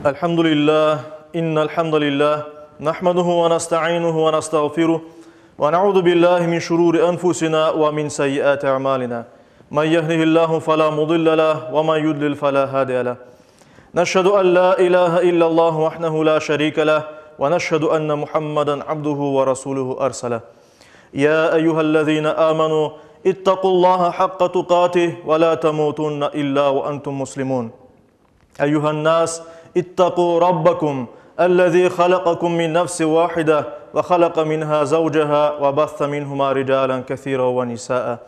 الحمد لله إن الحمد لله نحمده ونستعينه ونستغفره ونعوذ بالله من شرور أنفسنا ومن سيئات أعمالنا من يهده الله فلا مضل له ومن يضلل فلا هادي له نشهد أن لا إله إلا الله وحده لا شريك له ونشهد أن محمدا عبده ورسوله أرسله يا أيها الذين آمنوا اتقوا الله حق تقاته ولا تموتن إلا وأنتم مسلمون أيها الناس اتقوا ربكم الذي خلقكم من نفس واحدة وخلق منها زوجها وبث منهما رجالا كثيرا ونساء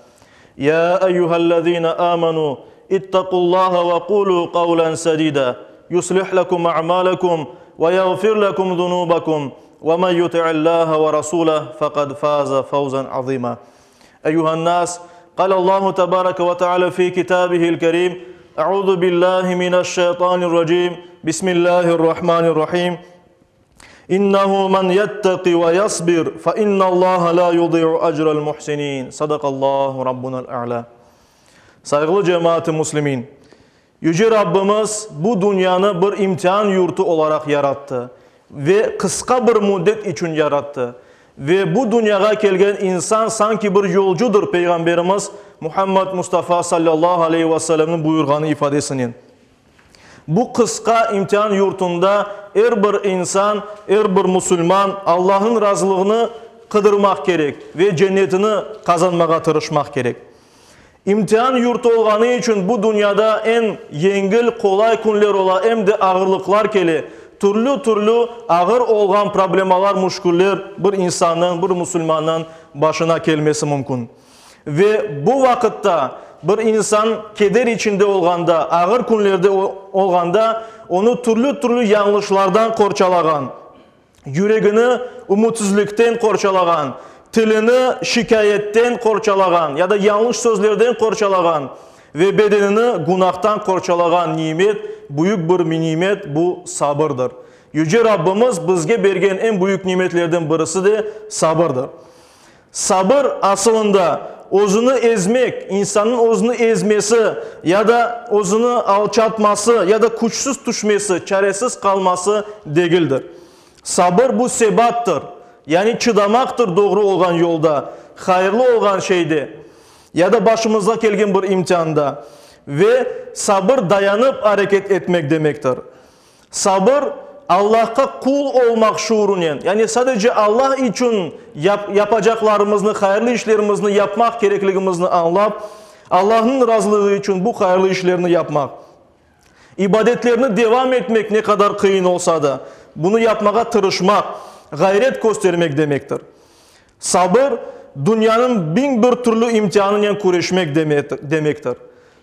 يا أيها الذين آمنوا اتقوا الله وقولوا قولا سديدا يصلح لكم أعمالكم ويغفر لكم ذنوبكم ومن يطع الله ورسوله فقد فاز فوزا عظيما أيها الناس قال الله تبارك وتعالى في كتابه الكريم أعوذ بالله من الشيطان الرجيم بسم الله الرحمن الرحيم إنه من يتقي ويصبر فإن الله لا يضيع أجر المحسنين صدق الله ربنا الأعلى Sayğılı cemaat-ı muslimin! Yüce Rabbimiz bu dünyanı bir imtian yurtu olaraq yarattı ve qısqa bir müddet içün yarattı. Ve bu dünyağa kelgen insan sanki bir yolcudır, Peyğamberimiz Muhammad Mustafa sallallahu aleyhi ve sellemniñ buyurğanı ifadesinen. Bu qısqa imtian yurtunda er bir insan, er bir musulman Allahnıñ razılığını qıdırmaq kerek ve cennetini qazanmağa tırışmaq kerek. İmtian yurtu olğanı içün bu dünyada em yengil, qolay künler ola, em de ağırlıqlar kele. Türlü-türlü ağır olğan problemalar, müşküller bir insannıñ, bir musulmannıñ başına kelmesi mümkün. Ve bu vaqıtta bir insan keder içinde olğanda, ağır künlerde olğanda onı türlü-türlü yañlışlardan qorçalağan, yüregini ümütsizlikten qorçalağan, tilini şikâyetten qorçalağan ya da yañlış sözlerden qorçalağan ve bedenini günahtan qorçalağan nimet, büyük bir nimet, bu sabırdır. Yüce Rabbimiz bizge bergen eñ büyük nimetlerden birisi de sabırdır. Sabır, asılında, özüni ezmek, insannıñ özüni ezmesi ya da özüni alçatması ya da küçsüz tüşmesi, çaresiz qalması degildir. Sabır, bu sebattır, yani çıdamaqtır doğru olğan yolda, hayırlı olğan şeyde ya da başımızğa kelgen bir imtianda ve sabır dayanıp areket etmek demektir. Sabır, Allahqa qul olmaq şuurunen, yani sadece Allah içün yapacaqlarımıznı, hayırlı işlerimizni yapmaq kerekligimizni añlap, Allahnıñ razılığı içün bu hayırlı işlerni yapmaq. İbadetlerni devam etmek ne qadar qıyın olsa da, bunı yapmağa tırışmaq, ğayret köstermek demektir. Sabır, dünyanıñ 1001 türlü imtianınen küreşmek demektir.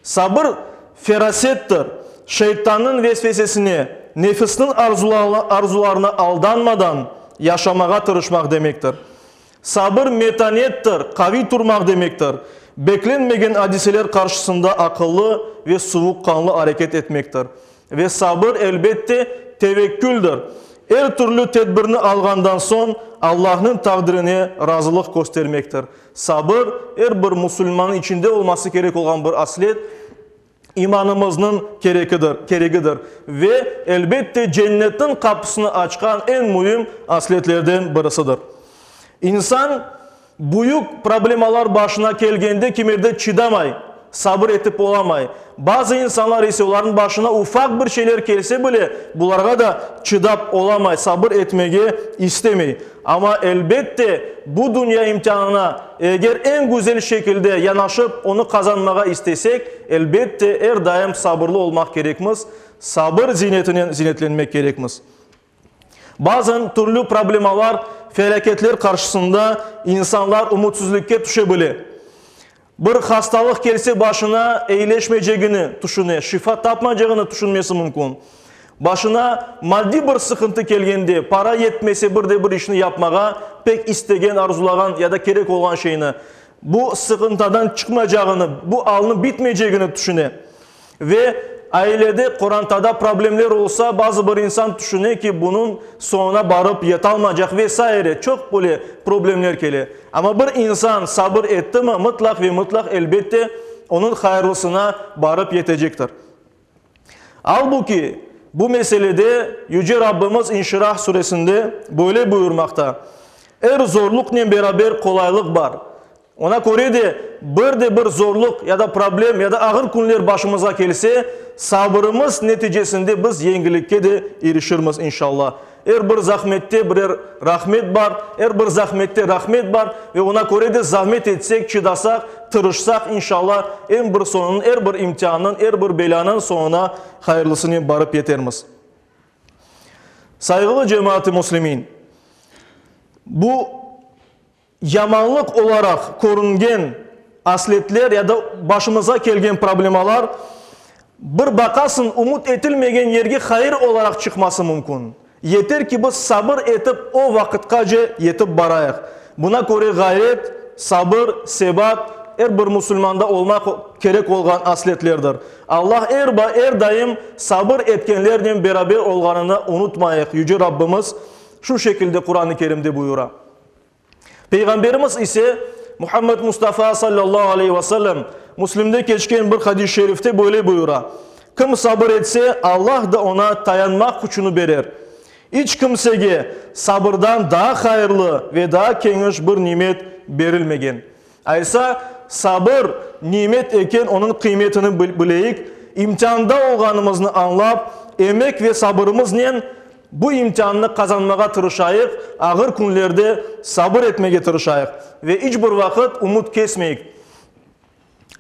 Sabır, ferasettir, şeytannıñ vesvesesine, nefisniñ arzularına aldanmadan yaşamağa tırışmaq demektir. Sabır, metanettir, qaviy turmaq demektir, beklenmegen adiseler qarşısında aqıllı ve suvuqqanlı areket etmektir. Ve sabır, elbette, tevekküldir. Er türlü tedbirni alğandan soñ, Allahnıñ taqdirine razılıq köstermektir. Sabır, er bir musulmannıñ içinde olması kerek olğan bir aslet, imanımıznıñ kerekidir, keregidir ve, elbette, cennetniñ qapısını açqan eñ müim asletlerden birisidir. İnsan büyük problemalar başına kelgende kimerde çıdamay, sabır etip olamay. Bazı insanlar ise olarnıñ başına ufaq bir şeyler kelse bile, bularğa da çıdap olamay, sabır etmege istemey. Amma, elbette, bu dünya imtianına eger eñ güzel şekilde yanaşıp, onı qazanmağa istesek, elbette, er daim sabırlı olmaq kerekmiz, sabır ziynetinen ziynetlenmek kerekmiz. Bazen türlü problemalar, felâketler qarşısında insanlar ümütsizlikke tüşe bile. Bir hastalıq kelse başına eyileşmeycegini tüşüne, şifa tapmaycağını tüşünmesi mümkün. Başına maddiy bir sıqıntı kelgende, para yetmese bir de bir işni yapmağa pek istegen, arzulağan ya da kerek olğan şeyni, bu sıqıntıdan çıqmaycağını, bu alnıñ bitmeycegini tüşüne. Ve ailede, qorantada problemler olsa, bazı bir insan tüşüne ki, bunıñ soñuna barıp yetalmaycaq ve saire, çoq böyle problemler kele. Amma bir insan sabır ettimi, mıtlaq ve mıtlaq, elbette, onıñ hayırlısına barıp yetecektir. Albuki, Bu meselede Yüce Rabbimiz İnşirah suresinde böyle buyurmaqta, Er zorluqnen beraber qolaylıq bar. Oña köre de, bir de bir zorluq ya da problem ya da ağır künler başımızğa kelse, sabırımız neticesinde biz yengillikke de irişirmiz, inşallah. Er bir zahmette birer rahmet bar, er bir zahmette rahmet bar ve oña köre de zahmet etsek, çıdasaq, tırışsaq, inşallah, em bir soñunıñ, er bir imtiannıñ, er bir belânıñ soñuna hayırlısınen barıp yetermiz. Sayğılı cemaat-ı muslimin, bu yamanlıq olaraq körüngen asletler ya da başımıza kelgen problemalar bir baqasıñ ümüt etilmegen yerge hayır olaraq çıqması mümkün. Yeter ki biz sabır etip o vaqıtqace yetip barayıq. Buna köre ğayret, sabır, sebat er bir musulmanda olmaq kerek olğan asletlerdir. Allah er er daim sabır etkenlernen beraber olğanını unutmayıq, Yüce Rabbimiz şu şekilde Quran-ı Kerimde buyura. Peyğamberimiz ise Muhammed Mustafa sallallahu aleyhi ve sellem Müslimde keçken bir hadis-i şerifte böyle buyura, Kim sabır etse, Allah da oña tayanmaq küçüni berer. İç kimsege sabırdan daa hayırlı ve daa keniş bir nimet berilmegen. Aysa, sabır nimet eken, onıñ qıymetini bileyik, imtianda olğanımıznı añlap, emek ve sabırımıznen bu imtiannı qazanmağa tırışayıq, ağır künlerde sabır etmege tırışayıq ve iç bir vaqıt ümüt kesmeyik.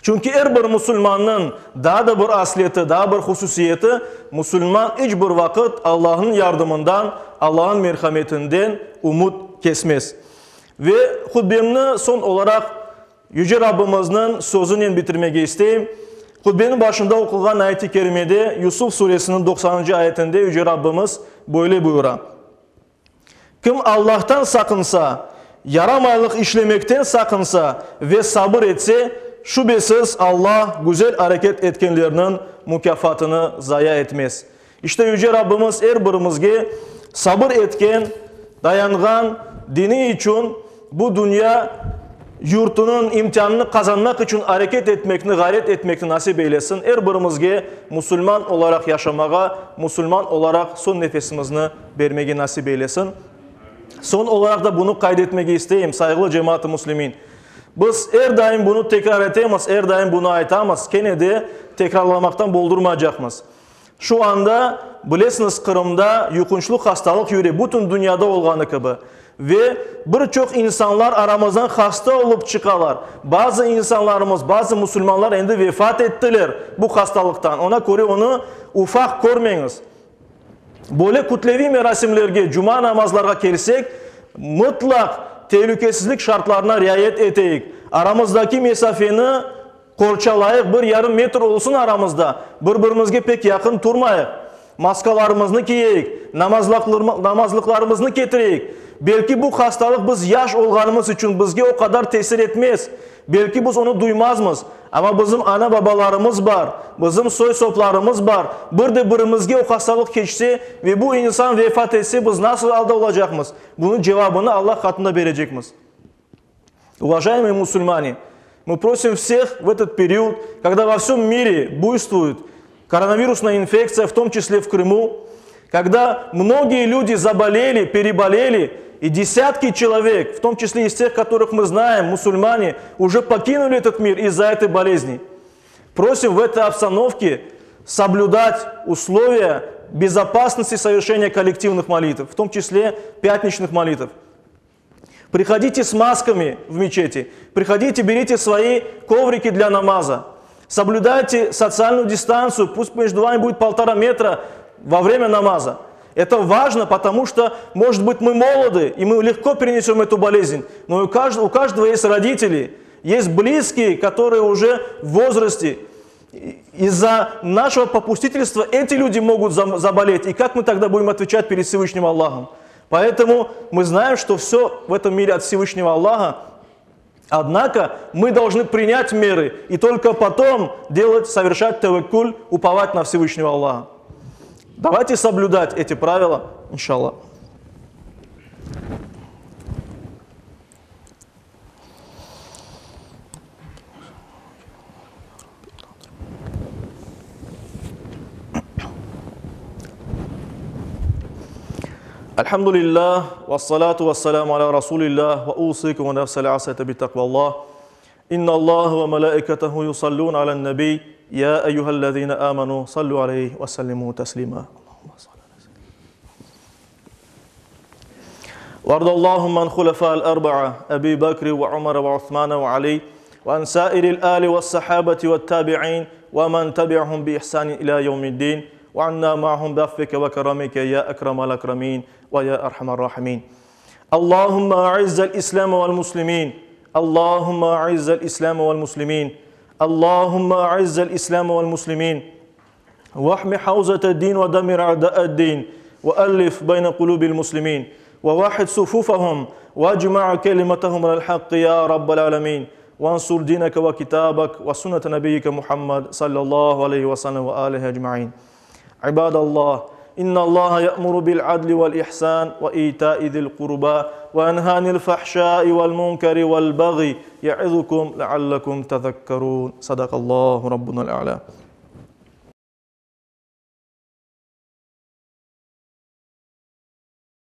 Çünki er bir musulmannıñ daa da bir asleti, daa bir hususiyeti, musulman iç bir vaqıt Allahnıñ yardımından, Allahnıñ merhametinden ümüt kesmez. Ve hutbemni soñ olaraq Yüce Rabbimizniñ sözünen bitirmege isteyim. Hutbeniñ başında oqulğan ayet-i kerimede, Yusuf suresiniñ doqsanıncı ayetinde Yüce Rabbimiz böyle buyura, Kim Allahtan saqınsa, yaramaylıq işlemekten saqınsa ve sabır etse, şübesiz Allah güzel areket etkenlerniñ mukâfatını zaya etmez. İşte Yüce Rabbimiz er birimizge sabır etken, dayanğan, dini içün bu dünya yurtunıñ imtianını qazanmaq içün areket etmekni, ğayret etmekni nasip eylesin. Er birimizge musulman olaraq yaşamağa, musulman olaraq soñ nefesimizni bermege nasip eylesin. Soñ olaraq da bunı qayd etmege isteyim, sayğılı cemaat-ı muslimin, biz er daim bunı tekrar etemiz, er daim bunı aytamız, kene de tekrarlamaqtan boldurmaycaqmız. Şu anda, bilesiñiz, Qırımda yuqunçlı hastalıq yüre, bütün dünyada olğanı kibi. Ve bir çoq insanlar aramızdan hasta olıp çıqalar. Bazı insanlarımız, bazı musulmanlar endi vefat ettiler bu hastalıqtan. Ona köre onı ufaq körmeñiz. Böyle kütleviy merasimlerge, cuma namazlarğa kelsek, mıtlaq telükesizlik şartlarına riayet eteyik. Aramızdaki mesafeni Qorçalayıq, bir yarım metr olsun aramızda, bir-birimizge pek yaqın turmayıq, maskalarımıznı kiyeyik, namazlıqlarımıznı ketireyik. Belki bu hastalıq biz yaş olğanımız içün bizge o qadar tesir etmez, belki biz onı duymazmız, amma bizim ana-babalarımız bar, bizim soy-soplarımız bar, bir de birimizge o hastalıq keçse ve bu insan vefat etse biz nasıl alda olacaqmız? Bunıñ cevabını Allah qatında berecekmiz. Уважаемые мусульмане, мы просим всех в этот период, когда во всем мире буйствует коронавирусная инфекция, в том числе в Крыму, когда многие люди заболели, переболели, и десятки человек, в том числе из тех, которых мы знаем, мусульмане, уже покинули этот мир из-за этой болезни. Просим в этой обстановке соблюдать условия безопасности совершения коллективных молитв, в том числе пятничных молитв. Приходите с масками в мечети, приходите, берите свои коврики для намаза, соблюдайте социальную дистанцию, пусть между вами будет полтора метра во время намаза. Это важно, потому что, может быть, мы молоды, и мы легко перенесем эту болезнь, но у каждого, у каждого есть родители, есть близкие, которые уже в возрасте. Из-за нашего попустительства эти люди могут заболеть. И как мы тогда будем отвечать перед Всевышним Аллахом? Поэтому мы знаем, что все в этом мире от Всевышнего Аллаха. Однако мы должны принять меры и только потом делать, совершать таваккуль, уповать на Всевышнего Аллаха. Давайте соблюдать эти правила, иншаллах. الحمد لله والصلاة والسلام على رسول الله وأوصيكم ونفس العصية بتقوى الله إن الله وملائكته يصلون على النبي يا أيها الذين آمنوا صلوا عليه وسلموا تسليما اللهم صل على سيدنا وارض اللهم عن خلفاء الأربعة أبي بكر وعمر وعثمان وعلي وعن سائر الآل والصحابة والتابعين ومن تبعهم بإحسان إلى يوم الدين وعنا معهم بعفوك وكرمك يا أكرم الأكرمين ويا أرحم الراحمين اللهم أعز الإسلام والمسلمين اللهم أعز الإسلام والمسلمين اللهم أعز الإسلام والمسلمين واحم حوزة الدين ودمر أعداء الدين وألف بين قلوب المسلمين ووحد صفوفهم واجمع كلمتهم على الحق يا رب العالمين وانصر دينك وكتابك وسنة نبيك محمد صلى الله عليه وسلم وآله أجمعين عباد الله إن الله يأمر بالعدل والإحسان وإيتاء ذي القربى وينهى عن الفحشاء والمنكر والبغي يعظكم لعلكم تذكرون صدق الله ربنا الأعلى.